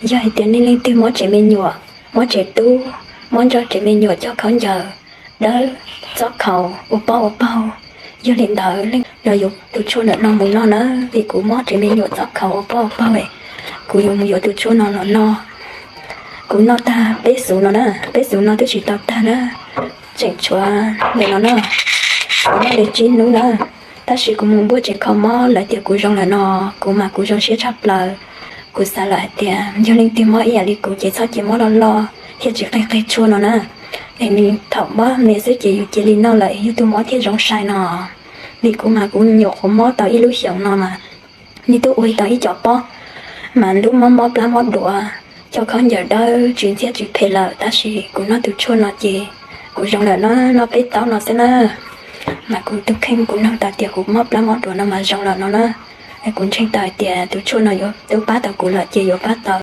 Yog hais tias nej leej twg mob tsev me nyuam, mob tsev tub, mob nrog tsev me nyuam coj khaub ncaws dawb txob khaus ua pob ua paug, yog li ntawd leej los yuav tus tshuaj ntawm no mus noj na, vim kuv mob tsev me nyuam txob khaus ua pob ua paug, kuv yuav mus yuav tus tshuaj no los noj. Kuv noj tag peb xuv no na, peb xuv no twb tsis tau tag na, tseem tshuav ntawm no na, kuv noj li tsib hnub na. Tab sis kuv mus npuaj tsev kho mob lawv tias kuv zoo lawm no, kuv mas kuv zoo siab tshaj plaws. Kuv xav lawm hais tias yog leej twg mob ib yam li kuv ces txhob cia mob loj loj thiab tsis qig qig tshuaj no na, es nws thaum mob me xwb ces yus cia li noj lawm yus tus mob thiaj zoo sai no. Vim kuv mas kuv nyuam qhuav mob tau ib lub xyoos no mas, nws twb ua tau ib co pob, mas lub mob mob plab mob duav, coj khaub ncaws dawb tsis ntxhiab tsis phem lawm, tab sis kuv noj tus tshuaj no ces kuv zoo lawm no, noj peb taub no xwb na. Mas kuv tus kheej kuv nug tau tias kuv mob plab mob duav no mas zoo lawm no na. Kuv ntseeg tau hais tias tus tshuaj no yuav twb pab tau kuv lawm ces yuav pab tau